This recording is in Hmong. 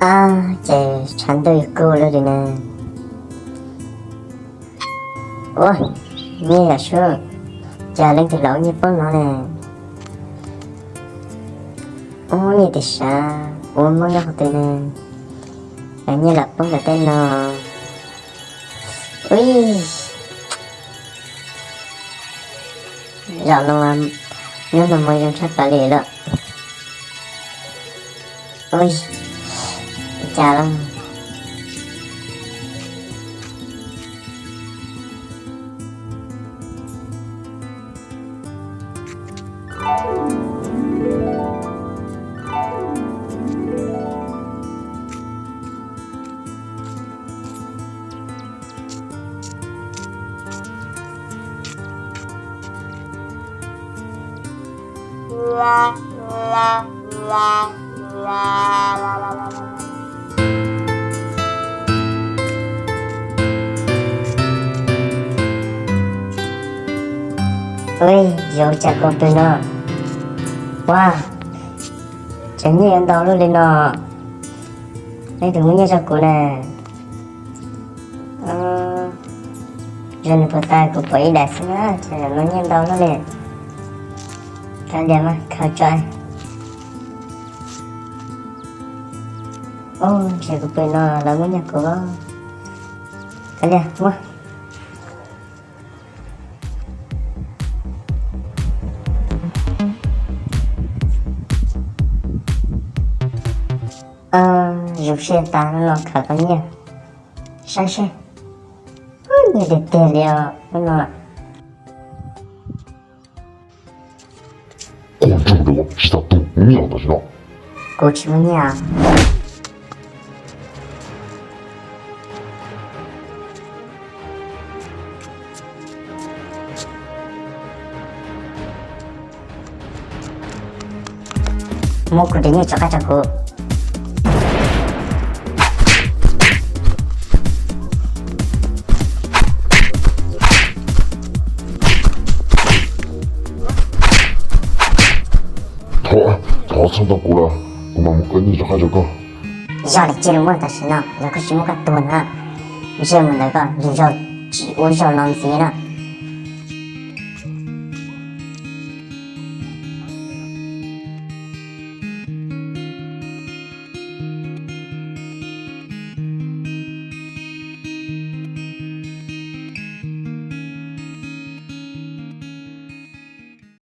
Ab, ces tshav ntuj yuav kub lug li ne. Ua, nyiaj yam sub, cas leej twg los ua nyiaj poob no ne? Ua nyiaj tim sav, ua Hmoob nyob qhov twg ne? Los nyiaj lam poob ntawm tej no. Ui, zaum no hnub no muaj zoo tshaj plaws li lawm. Ui, cas los Ua, yuav ua cas kuv pw no? Ua, tseem nyiaj yuav ntau luaj li no, leej twg muab nyiaj rau kuv na? Zoo li puag ta kuv pom ib daim xwb na, tseem muab nyiaj ntau luaj li. Kav liam mas khaws tso. Ub, ntshe kuv pw no lawv muab nyiaj kuv. Kav liam, muab. Zoo siab tas no khaws tau nyiaj, saib seb. Nyiaj tiag tiag li os hnub no. Kuv yug lawm tsis tau tus nyiaj tam sim no. Kuv tsis muaj nyiaj. Muab kuv tus nyiaj rov qab rau kuv. Thov, thov txhob ntau kuv lawm, kuv mam muab koj nyiaj rov qab rau koj. Yog li cia li muab tam sim no, yog koj tsis muab koj tuag na. Ntsej muag ntawm koj ntshe tsis ua zaum no ntxiv na.